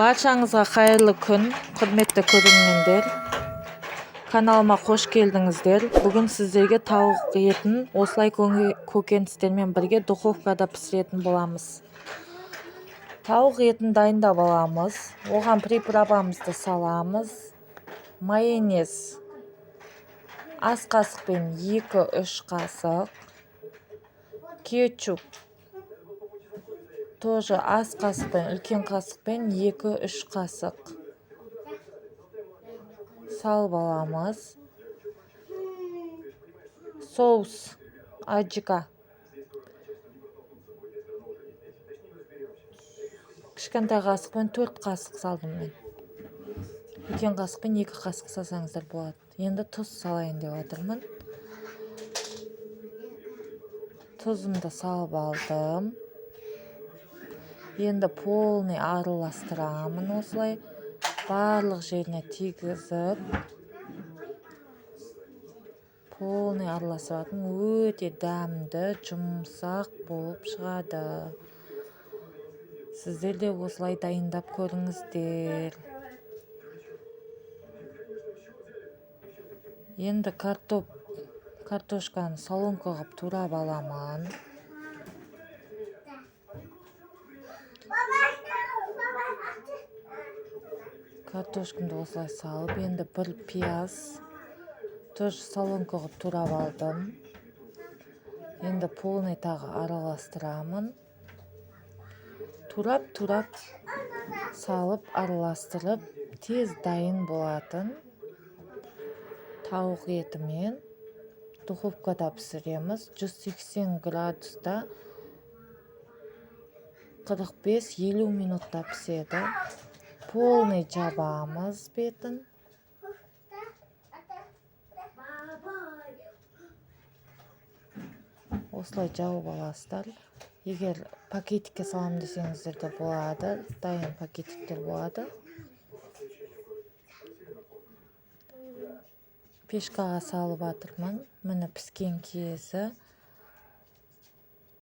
Баршаңызға қайырлы күн, құрметті көрермендер. Каналыма қош келдіңіздер. Бүгін сіздерге тауық етін осылай көкөністермен бірге духовкада пісіретін боламыз. Тауық етін дайындап аламыз. Оған приправамызды саламыз. Майонез ас қасықпен 2-3 қасық. Кетчуп тоже ас қасықпен, үлкен қасықпен 2-3 қасық салып аламыз. Соус аджика кішкентай қасықпен 4 қасық салдым мен. Үлкен қасықпен 2 қасық салсаңыздар болады. Енді тұз салайын деп жатырмын. Тұзымды салып алдым. Енді полный араластырамын осылай. Барлық жеріне тигізіп, полный араластыратын, өте дәмді, жұмсақ болып шығады. Сіздер де осылай дайындап көріңіздер. Енді картошканы соломка қылып турап аламын. Картошкамды осылай салып, енді бір пияз тоже соломка қылып турап алдым. Енді полный тағы араластырамын. Турап-турап салып араластырып, тез дайын болатын тауық етімен духовкада пісіреміз. 180 градуста 45-50 минутта піседі. Полный жабамыз бетін. Осылай жауып аласыздар. Егер пакетикке саламын десеңіздер де болады, дайын пакетиктер болады. Пешкаға салып жатырмын. Міне піскен кезі.